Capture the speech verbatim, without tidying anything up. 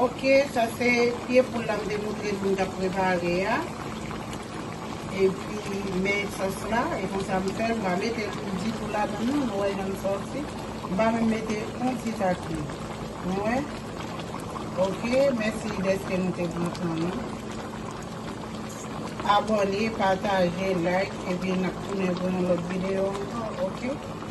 Ok, sa se pye poul la m te montre nou m t ap prepare a. Epi, men sòs la, e konsa m fè, m pa mete lwil ditou ladan l non, nou wè jan l sòti. M pa menm mete yon ti tak lwil. Nou wè? Ok, mèsi dèske nou te pran tan nou. Abòne, pataje, like, epi n ap tounen pou yon lòt videyo ankò, ok?